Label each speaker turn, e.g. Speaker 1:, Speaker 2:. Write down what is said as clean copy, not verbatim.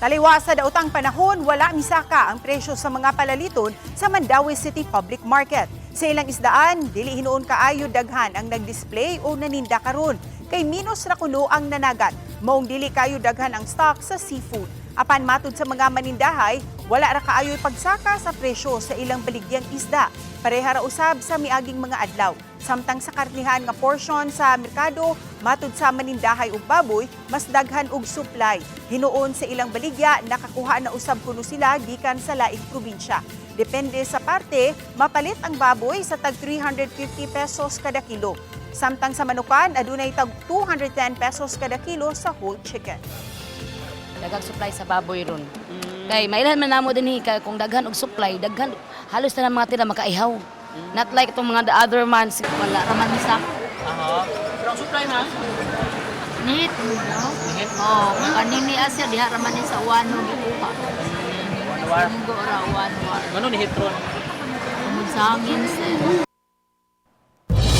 Speaker 1: Taliwa sa daotang panahon, wala misaka ang presyo sa mga palaliton sa Mandaue City Public Market. Sa ilang isdaan, dili hinuon kaayo daghan ang nagdisplay o naninda karon kay minus ra kuno ang nanagat. Maong dili kayo daghan ang stock sa seafood. Apan matud sa mga manindahay, wala ra kaayo'y pagsaka sa presyo sa ilang baligyang isda. Pareha ra usab sa miaging mga adlaw. Samtang sa karnihan nga portion sa merkado, matud sa manindahay og baboy, mas daghan og supply. Hinuon sa ilang baligya, nakakuha na usab kuno sila gikan sa laing probinsya. Depende sa parte, mapalit ang baboy sa tag 350 pesos kada kilo. Samtang sa manukan, adunay tag 210 pesos kada kilo sa whole chicken.
Speaker 2: Daghang supply sa baboy ron. Kay mailhan man namo dinhi kay kung daghan og supply, daghan halos na mga tira makaihaw. Not like itong mga the other months.
Speaker 3: Wala raman ni sa
Speaker 4: Aha. Pero ang supply na?
Speaker 3: Nit, no? Oh, kanini asya diha raman ni sa Wano gikuha.
Speaker 4: 1 war.
Speaker 3: Munggo ra 1 war.
Speaker 4: Ngano ni hitron?
Speaker 3: Tungod sa hangin, sir.